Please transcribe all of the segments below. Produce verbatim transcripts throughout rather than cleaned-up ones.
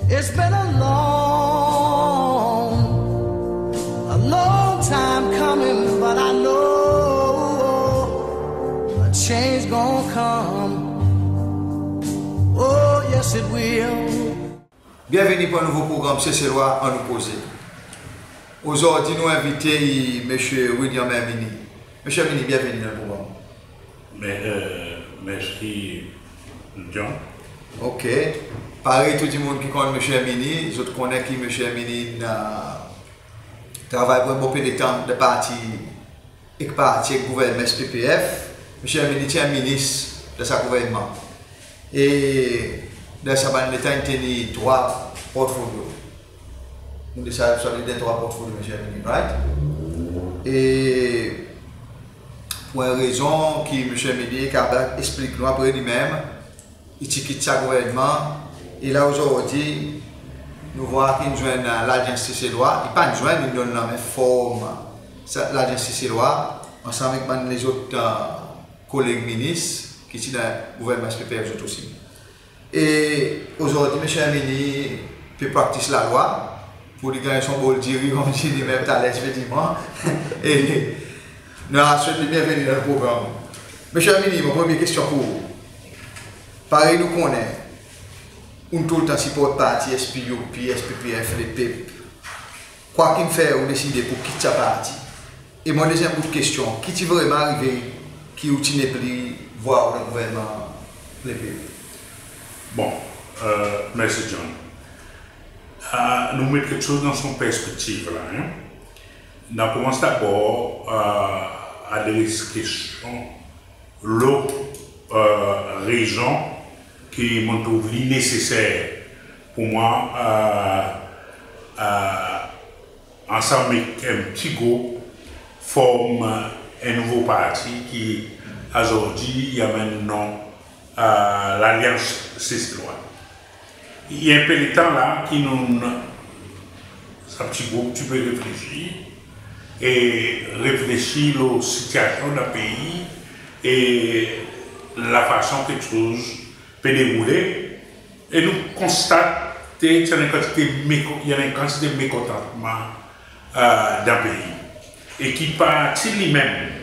It's been a long, a long time coming, but I know a change gonna come. Oh, yes, it will. Byenveni pour en nouvo progranm Seselwa Annou Koze. Ozordi nou envite i Msye William Herminie. Msye Herminie, byenveni dan progranm. Me-, e, mersi, John. OK. Parey tou dimoun ki konn Msye Herminie, zot konnen ki Msye Herminie in, e, travay pour en bon pe letan dan parti, ek parti, ek gouvernman S P P F. Msye Herminie ti en minis dan sa gouvernman. E dan sa bann letan in tenir trwa portfolyo. Mon deza swa li dan trwa portfolyo, Msye Herminie, right? E pour en rezon ki Msye Herminie i kapab eksplik nou apre li menm, i ti kit sa gouvernman, e la ozordi nou vwar ki in zwenn, e, Lalyans Seselwa, i pa'n zwenn, in donn lanmen form sa Lalyans Seselwa, ansanm ek bann lezot, e, koleg minis ki ti dan gouvernman S P P F zot osi. E ozordi Msye Herminie pe praktis lalwa pour li ganny son bol diri, konmsi li menm taler ti pe dir mwan. E nou a swet li byenveni dan progranm. Msye Herminie, mon premye kestyon pour ou. Parey nou konnen, ou'n toultan siport parti S P U P, S P P F, Lepep. Kwa ki'n fer ou deside pour kit sa parti? E mon dezyenm bout kestyon, ki ti vreman arive ki ou ti nepli vwar ou dan gouvernman Lepep? Bon, e, mersi, John. E, nou met keksoz dan son perspektiv la, en. Nou a komans dabor, e, adres kestyon lo, e, rezon ki mon trouv li neseser pour mwan, e, e, ansanm ek en pti group, form en nouvo parti ki ozordi i anmenn non, e, Lalyans Seselwa. I en pe letan la ki nou, sa pti group ti pe reflesir, e reflesir lo sitiasyon dan pei, e lafason keksoz pe deroule, e nou konstate ki i annan en kantite meko-, i annan en kantite mekontantman, e, dan pei. E ki parti li menm,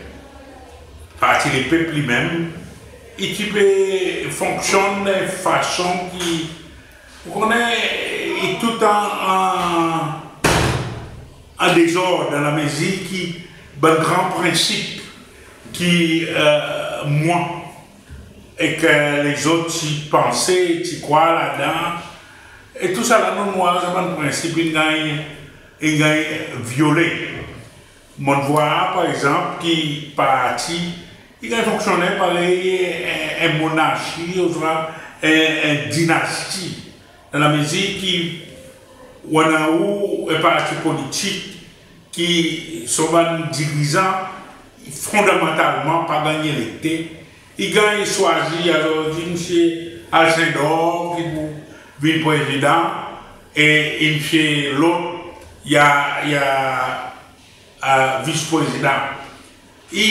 Parti Lepep li menm, i ti pe fonksyonn dan en fason ki, ou konnen, i tou an, an, an dezord, dan lamezir ki bann gran prensip ki, e, mwan ek lezot ti panse, ti krwar ladan, e tou sa la, nou war sa bann prensip in ganny, in ganny vyole. Mon vwar, par egzanp, ki parti i ganny fonksyonnen parey en, en monarchi, ouswa en, en dinasti, dan lamezir ki ou annan ou en parti politik ki son bann dirizan fondamantalman pa ganny elekte. I ganny swazir, alor, i dir Msye Alcindor ki pou vin prezidan, e, e Msye lot, i a, i a, a, vis-prezidan. I,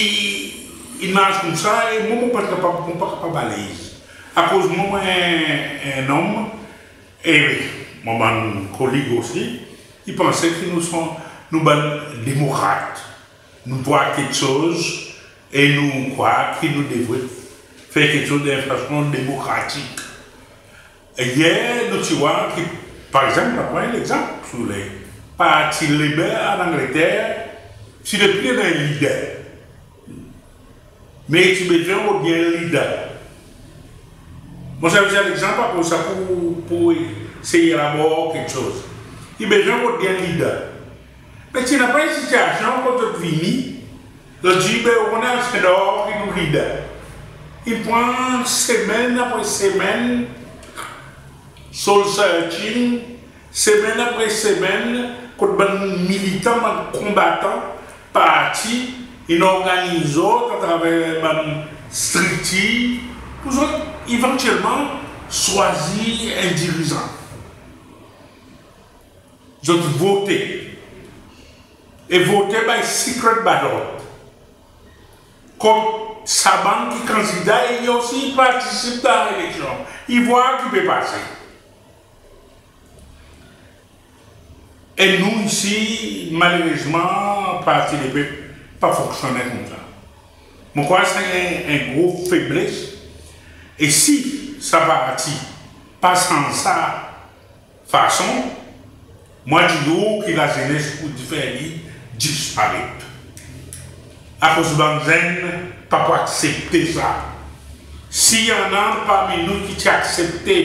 i mars koumsa, e mwan, mon pa kapab, mon pa kapab alez. Akoz mwan, mon en, en nonm, e mon bann koleg osi, i panse ki nou son, nou bann demokrat. Nou krwar keksoz, e nou krwar ki nou devret fer keksoz dan en fason demokratik. Yer nou ti war ki, par egzanp, nou pran en legzanp, si ou le, Parti Labour an Angleter ti nepli annan en lider. Me i ti bezwen rod en lider. Mon servi sa legzanp akoz sa pou, pou esey elabor keksoz. I bezwen rod en lider. Me ti napa en sitiasyon kot zot vini, zot dir, be, ou konnen, Alcindor ki nou lider. I pran semenn apre semenn, soul searching, semenn apre semenn, kot bann militan, bann konbatan parti in organiz zot atraver bann striktir pour zot evantyelman swazir en dirizan. Zot vote. E vote by secret ballot. Kot sa bann ki kandida, e i osi i partisip dan eleksyon. I war ki pe pase. E nou isi, malerezman, Parti Lepep pa fonksyonnen koumsa. Mon krwar sa en, en gro febles. E si sa parti pa sanz sa fason, mon a dir ou ki lazenes pou fer li disparet. Akoz bann zenn pa pou aksepte sa. Si i annan parmi nou ki ti aksepte,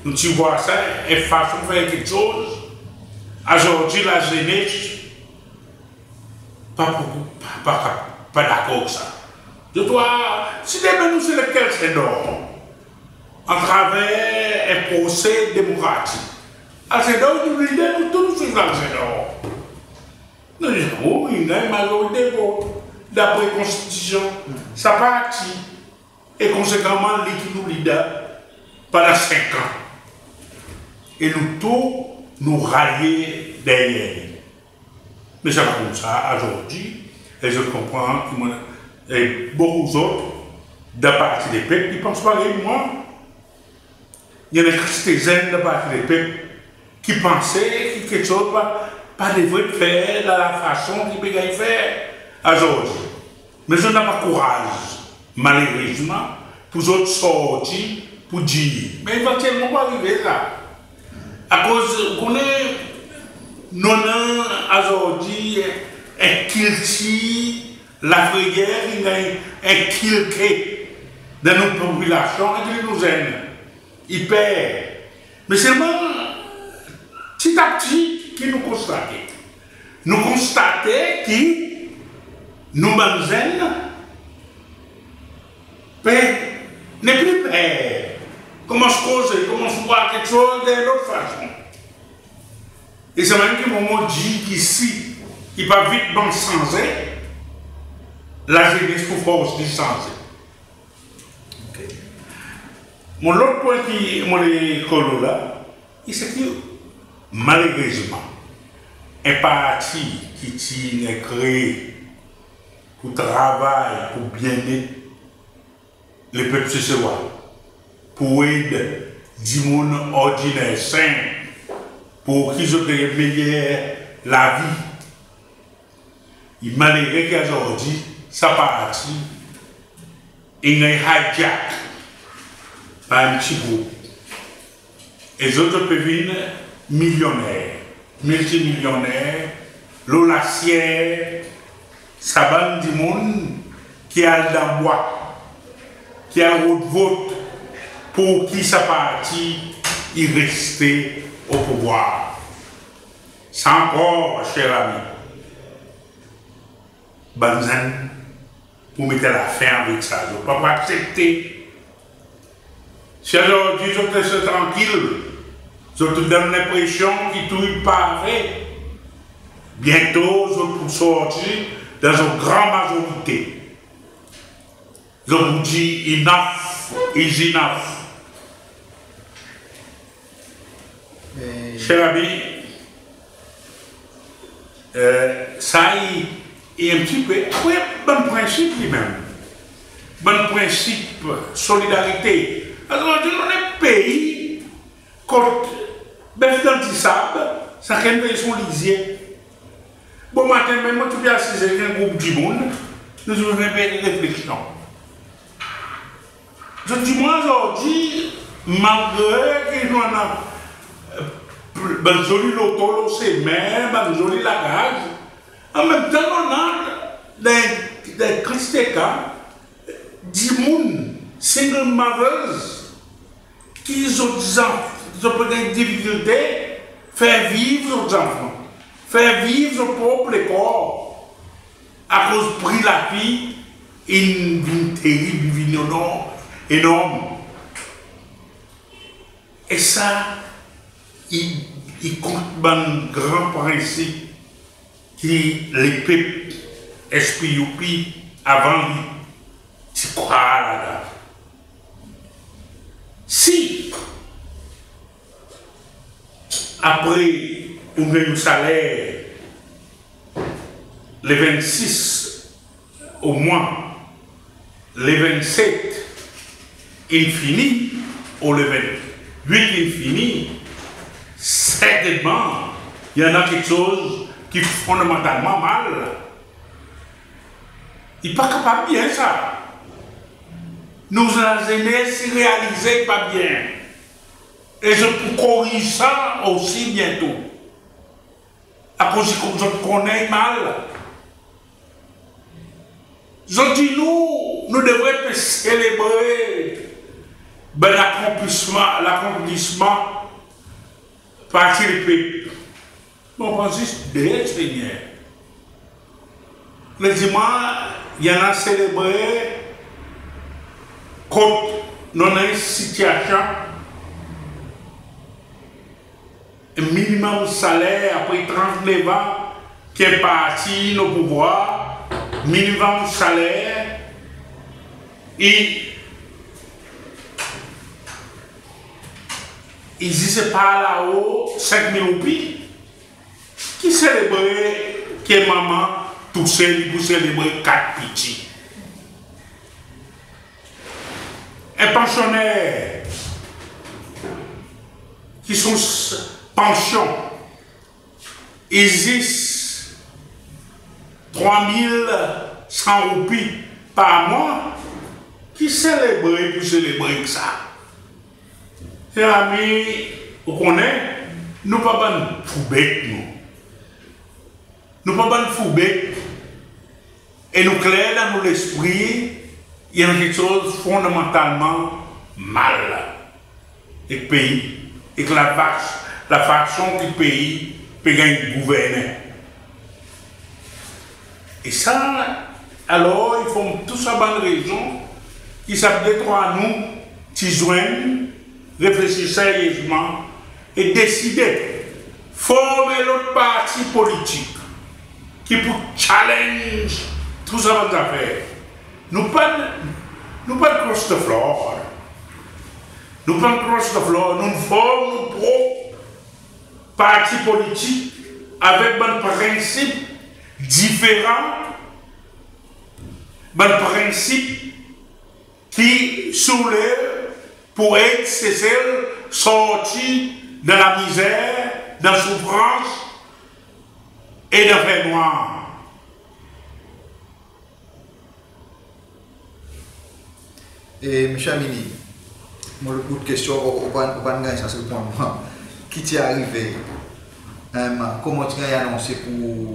nou ti vwar sa en fason fer keksoz, azordi lazenes pa pou, pa, pa, pa dakor ek sa. Zot war, si demen nou selekte Alcindor atraver en proses demokratik, Alcindor i nou lider, nou tou nou swiv Alcindor. Nou dir, wi, i annan mazorite vot dapre Konstitisyon sa parti, e konsekanman li ki nou lider pandan senk an. E nou tou nou ralye deryer li. Me sa pa koumsa azordi, e zot konpran ki mon, e bokou zot dan Parti Lepep i pans parey mwan. I annan kantite zenn dan Parti Lepep ki panse ki keksoz pa, pa devret fer dan lafason ki pe ganny fer azordi. Me zot napa kouraz, malerezman, pour zot sorti pour dir. Me evantyelman pou arive sa. Akoz ou konnen nou annan azordi en kiltir lafreyer ki'n ganny enkilke dan nou popilasyon, enkli nou zenn. I per. Me selman, ptitapti ki nou konstate, nou konstate ki nou bann zenn pe nepli per, konmans koze, konmans war keksoz dan en lot fason. E sa menm ki mon, mon dir ki si i pa vitman sanze, lazenes pou fors li sanze. Mon lot pwen ki mon le kolo la, i se ki, malerezman, en parti ki ti'n kree pour travay pour byennet lepep Seselwa, pour ed dimoun ordiner, senp, pour ki zot ganny meyer lavi. I malere ki azordi sa parti in ganny hijack par en pti group. E zot, zot pe vin milyonner, miltimilyoner, lo lasyer sa bann dimoun ki al dan bwa, ki al rod vot pour ki sa parti i reste o pouvwar. Sa ankor, cher ami, bann zenn pou met lafen avek sa, zot pa pou aksepte. Si azordi zot les trankil, zot donn lenpresyon ki tou i parfe, byento zot pou sorti dan zot gran mazorite. Zot pou dir enough is enough. Cher ami, e, sa i, i en pti pe, apre, bann prensip li menm. Bann prensip solidarite. Alor, nou annan en pei kot bef dan disab, sakenn vey son lizye. Bomaten menm, mon ti pe asiz avek en group dimoun, nou ti pe fer refleksyon. Zot dir mwan, zot dir, malgre ki nou annan, e, bann zoli loto lo semen, bann zoli lakaz, an menm tan nou annan dan, dan kantite ka, dimoun, single mothers, ki zot zanf-, zot pe ganny difikilte fer viv zot zanfan, fer viv zot prop lekor, akoz pri lavi in vin terib, in vin enorm, enorm. E sa i, i kont bann gran prensip ki lepep, S P U P avan li ti krwar ladan. Si apre ou ganny ou saler le vennsis, omwan le vennset in fini, ou le vennwit in fini, sertennman I annan keksoz ki fondamantalman mal. I pa kapab byen sa. Nou lazenes i realize i pa byen. E zot pou koriz sa osi byento. Akoz i konn, zot konnen i mal. Zot dir nou, nou devret pe selebre bann akonplisman, lakonplisman Parti Lepep. Mon pran zis de, Senyer. Lezimwa, i annan selebre kot nou annan en sitiasyon minimum saler apre trant-nev an ki parti o pouvwar, minimum saler i, i zis par lao senk mil roupi. Ki selebre ki manman tousel i pou selebre kat piti? En pansyoner ki son s-, pansyon i zis trwa mil san roupi par mwan, ki selebre i pou selebre ek sa? Mezanmi, ou konnen, nou pa bann foubet nou. Nou pa bann foubet. E nou kler dan nou lespri, i annan keksoz fondamantalman mal ek pei, ek lafas-, lafason ki pei pe ganny gouvernen. E sa, alor, i form tou sa bann rezon ki sa de trwa nou ti zwenn, reflesir seryezman e deside form en lot parti politik ki pou challenge tou sa bann zafer. Nou pa, nou pa cross the floor. Nou pa cross the floor, nou form nou prop parti politik avek bann prensip diferan, bann prensip ki sou le pou ed Sesel sorti dan lamizer, dan soufrans e dan fernwar. E, Msye Herminie, mon lot kestyon, ou, ou pa, ou pa'n ganny sans reponn mwan. Ki ti arive? Em, konman ti ganny anonse pou,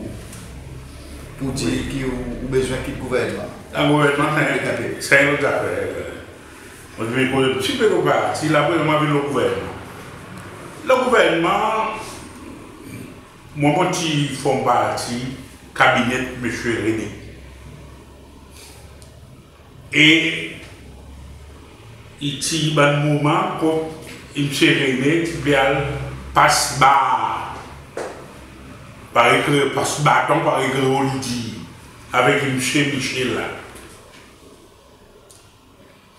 pou dir ki ou, ou bezwen kit gouvernman? Gouvernman, sa en lot zafer. Mon ti vin koz en pti pe lo parti, la prezan mon vin lo gouvernman. Lo gouvernman, mwan, mon ti form parti kabinet Msye René. E i ti bann moman kot Msye René ti pe al pas ba, parey ki pas baton, parey ki ou dir, avek Msye Michel la.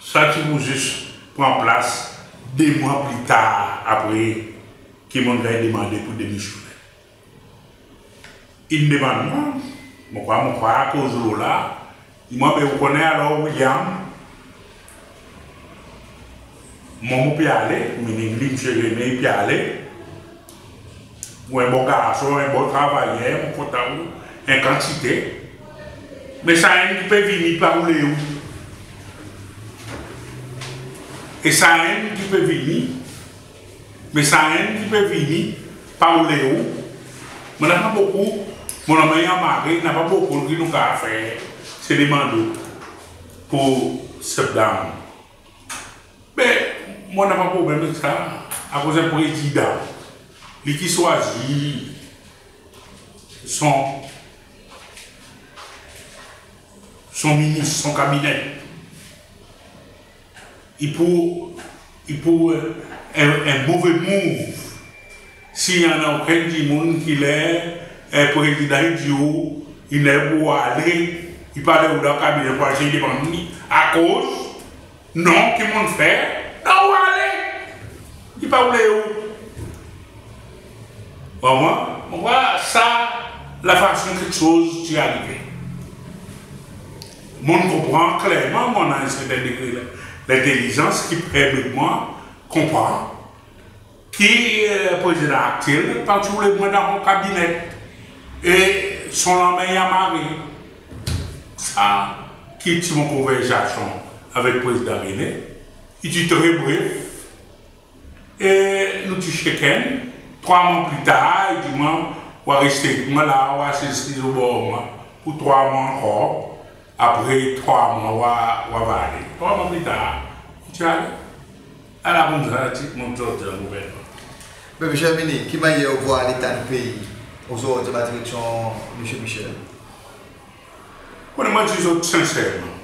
Sa ti pou zis pran plas de mwan pli tar apre ki mon'n ganny demande pou demisyonnen. In demann mwan, mon krwar, mon krwar akoz lo la, i dir mwan, be ou konnen alor William, mwan mon pe ale, mon menm Msye René pe ale, ou en bon garson, en bon travayer, mon kontan ou, en kantite. Me sa enn ki pe vini pa oule ou. E sa enn ki pe vini, me sa enn ki pe vini pa oule ou. Mon napa bokou, mon lanmen i anmare, napa bokou ki nou kapab fer, se demann ou pou step down. Be, mon napa problenm ek sa, akoz en prezidan, li ki swazir son, son minis, son kabinet. I pou, i pou, e, en, en move move si i annan okenn dimoun ki ler, e, prezidan i dir ou, i ler pou ale, i pa le ou dan kabinet pou al sey demann li. Akoz, non, ki mon'n fer, non, ou ale. I pa oule ou. Bon, mwan, mon krwar sa lafason keksoz ti arive. Mon'n konpran klerman, mon annan en serten degre lentelizans ki permet mwan konpran ki, e, Prezidan aktyel pa ti oule mwan dan mon kabinet. E son lanmen i amare. Sa ki ti mon konversasyon avek Prezidan René, i ti tre bref. E nou ti shake hand, trwa mwan pli tar, i dir mwan, ou a reste ek mwan la, ou a asiz obor mwan pour trwa mwan ankor, apre trwa mwan ou a, ou a ale. Trwa mwan pli tar, i ti ale. Ala koumsa ti, mon sorti dan gouvernman. Me Msye Herminie, ki mannyer ou vwar leta nou pei ozordi anba direksyon Msye Michel? Konnen, mon dir zot senserman.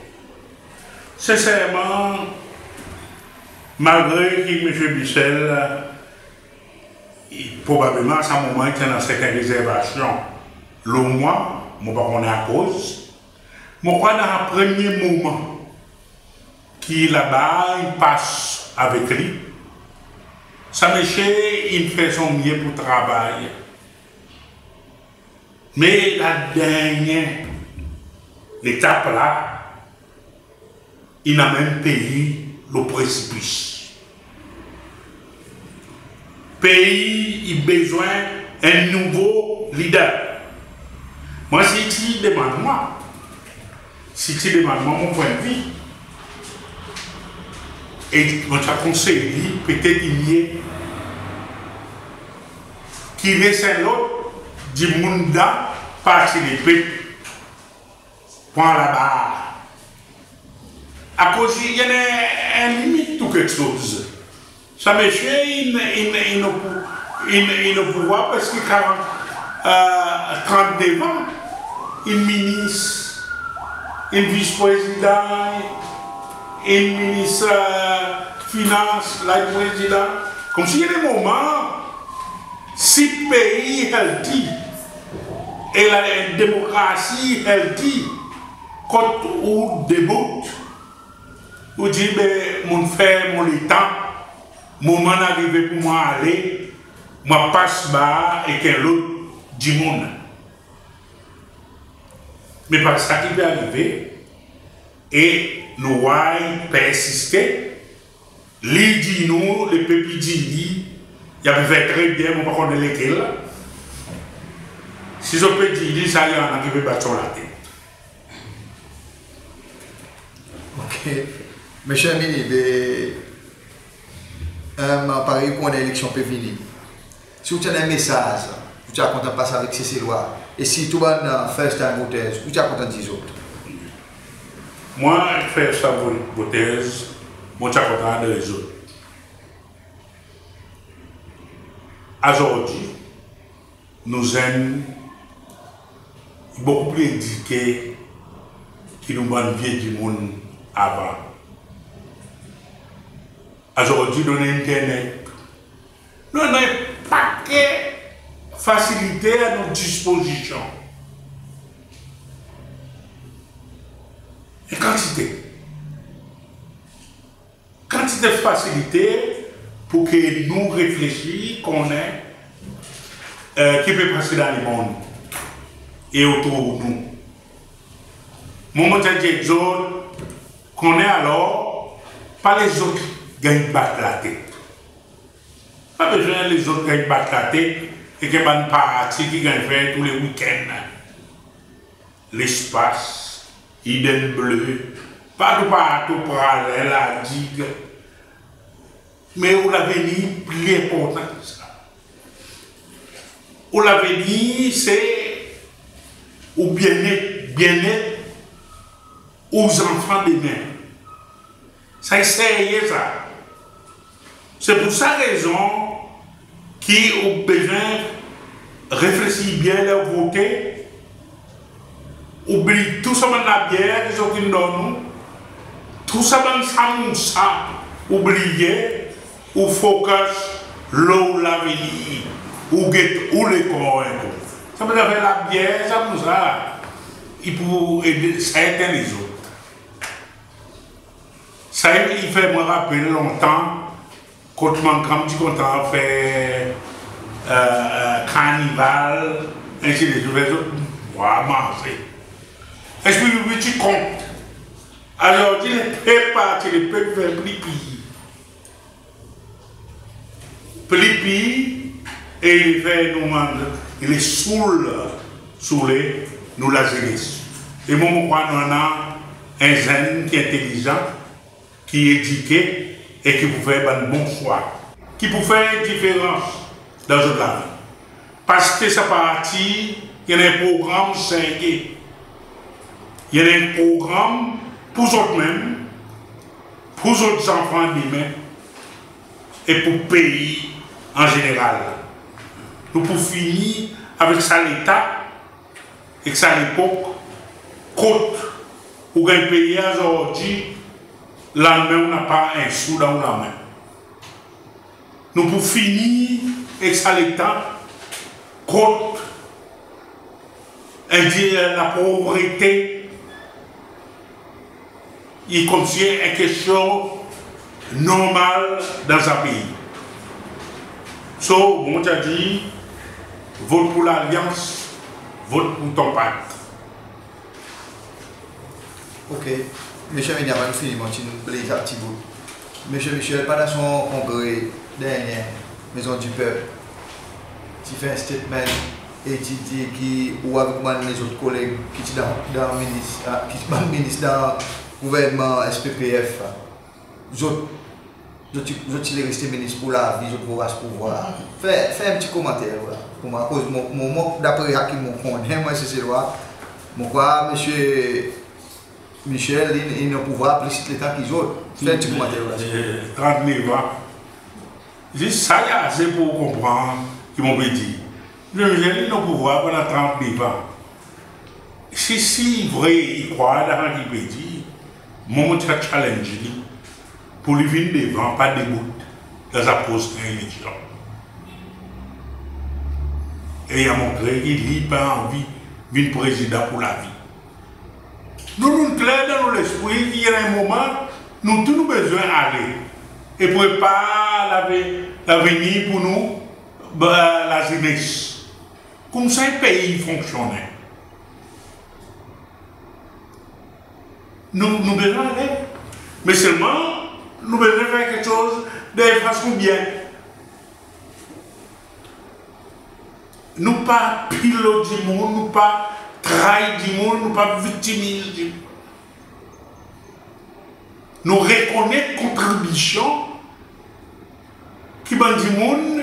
Senserman, malgre ki Msye Michel, i, probableman, a sa moman, i ti annan serten rezervasyon lo mwan, mon pa konnen akoz. Mon krwar dan premye moman ki labar in pas avek li, sa msye in fer son mye pour travay. Me la dernyen letap la, in anmenn pei lo presipis. Pei i bezwen en nouvo lider. Mwan, si i ti demann mwan, si i ti demann mwan mon pwennvi, e mon ti a konsey li, petet i mye ki les en lot dimoun dan Parti Lepep pran labar. Akoz i annan en limit tou keksoz. Sa msye in, in, in o pou-, in, in o pouvwar preski karant, e, trannde an, in minis, in vis-prezidan, in minis, e, finans, la in prezidan. Konmsi i annan moman, si pei i healthy, e la demokrasi i healthy, kot ou debout, ou dir, be, mon fer mon letan, moman in arive pour mwan ale, mon a pas bar ek en lot dimoun. Me pa sa ki pe arive, e nou war i persiste, li dir nou, lepep i dir li, i a pe fer tre byen, mon pa konnen lekel. Si zot pe dir li sa, i annan ki pe bat son latet. OK. Msye Herminie, be, e, parey ou konnen eleksyon pe vini. Si ou ti annan en mesaz ou ti a kontan pas avek Seselwa, e sirtou bann, e, first time voters, ou ti a kontan dir zot? Mwan, first time vo-, voters, mon ti a kontan adres zot. Azordi, nou zenn i bokou pli edike ki nou bann vye dimoun avan. Azordi, nou annan internet. Nou annan en paket fasilite a nou dispozisyon. En kantite. Kantite fasilite pour ke nou reflesir, konnen, e, ki pe pase dan lemonn e otour nou. Mwan, mon ti a dir zot, konnen alor, pa lezot ganny bat latet. Pa bezwen lezot ganny bat latet ek bann parti ki ganny fer tou le wikenn. Lespas, Eden Bleu, partou, partou, Praslin, La Digue. Me ou lavenir pli enportan ki sa. Ou lavenir se ou byennet, byennet ou zanfan demen. Sa i serye sa. Se pour sa rezon ki ou bezwen reflesir byen ler ou vote, oubliy tou sa bann labyer ki zot in donn ou, tou sa bann samousa, oubliye, ou focus lo ou lavenir, ou get ou lekor enko. Sa bann zafer labyer, samousa, i pou ede serten lezot. Sa i fer mwan rapel lontan, kot mon granm ti kontan fer, e, e, karnival, ensi de swit, fer zot bwar, manze. Ensi de swit, ti kont. Azordi, lepep, Parti Lepep fer pli pir. Pli pir, e i fer nou, i soule, soule nou lazenes. E mwan mon krwar nou annan en zenn ki entelizan, ki edike e ki pou fer bann bon swa, ki pou fer diferans dan zot lavi. Parski sa parti i annan en progranm serye, i annan en progranm pour zot menm, pour zot zanfan demen e pour pei an zeneral. Nou pou fini avek sa leta, ek sa lepok kot ou ganny peye azordi, lannmen ou napa en sou dan ou lanmen. Nou pou fini ek sa leta kot en dir lapovrete i konmsi en kestyon normal dan sa pei. So, mon ti a dir, vot pour Lalyans, vot pour Ton Pat. OK. Msye Herminie, avan nou fini, mon ti nou bliye sa pti bout. Msye Michel, pandan son kongre dernyen Maison du Peuple, ti fer en statement e ti dir ki ou avek bann lezot koleg ki ti dan, dan minis, a, ki ti bann minis dan gouvernman S P P F, zot, zot ti, zot ti le reste minis pour lavi, zot voras pouvwar. Fer, fer en pti komanter la pour mwan, akoz mon, mon, mon, dapre sa ki mon konnen, mwan, Seselwa, mon krwar Msye Michel, li, li dan pouvwar plis letan ki zot. Fer en pti komanter la. Trant-nef an. Zis sa i ase pour ou konpran ki mon pe dir. Msye Michel, li dan pouvwar pandan trant-nef an. Si, si vre i krwar dan sa ki i pe dir, mwan, mon ti a challenge li pour li vin devan, pa debout, dan sa prosen eleksyon. E i a montre ki li pa anvi vin prezidan pour lavi. Nou, nou kler dan nou lespri ki i annan en moman, nou tou nou bezwen ale e prepar lave-, lavenir pour nou, ba, lazenes. Koumsa en pei i fonksyonnen. Nou, nou bezwen ale. Me selman, nou bezwen fer keksoz dan en fason byen. Nou pa pil lo dimoun, nou pa trayi dimoun, nou pa viktimiz dimoun. Nou rekonnet kontribisyon ki bann dimoun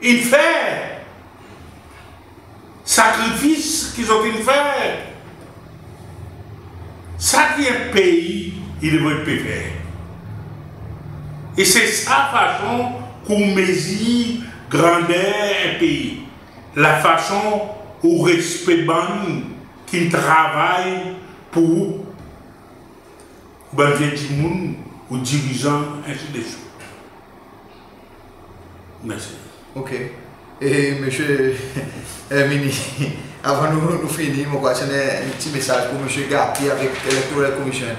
in fer, sakrifis ki zot in fer. Sa ki en pei i devret pe fer. E se sa fason ki ou mezir grander en pei. Lafason ou respe bann ki'n travay pour ou, ou bann vye dimoun, ou dirizan, ensi de swit. Mersi. OK. E Msye Herminie, avan nou, nou fini, mon krwar ti annan en pti mesaz pour Msye Gappy avek Electoral Commission.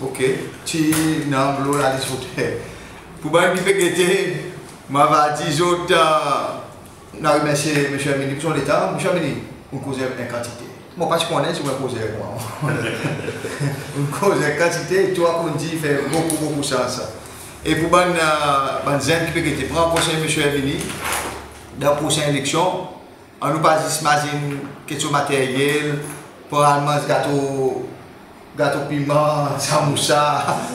OK. Ti annan lo lalis voter. Pour bann ki pe gete, mon ava dir zot, e, nou remersye Msye Herminie pour son letan. Msye Herminie, ou'n koze en kantite. Mon pa ti konnen si ou'n koze avek mwan. Ou'n koze en kantite, tou sa ou'n dir i fer bokou, bokou sans. E pour bann, e, bann zenn ki pe gete, pran konsey Msye Herminie, dan prosen eleksyon, annou pa zis mazin keksoz materyel, pour al manz gato, gato piman, samousa,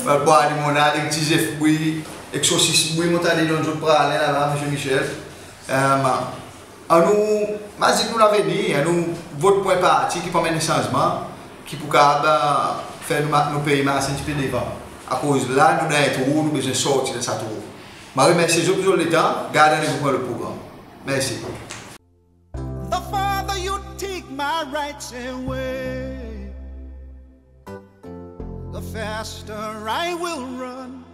pour al bwar limonad ek pti zef bwi, ek sosis bwi, mon tande i donn zot Praslin laba, Msye Michel. E, annou mazin nou lavenir, annou vot pour en parti ki pou anmenn sanzman, ki pou kapab, e, fer nou ma-, nou pei mars en pti pe devan. Akoz la nou dan en trou, nou bezwen sorti dan sa trou. Mon remersye zot pour zot letan, gard randevou pour en lot progranm. Mersi. The farther you take my rights away, the faster I will run.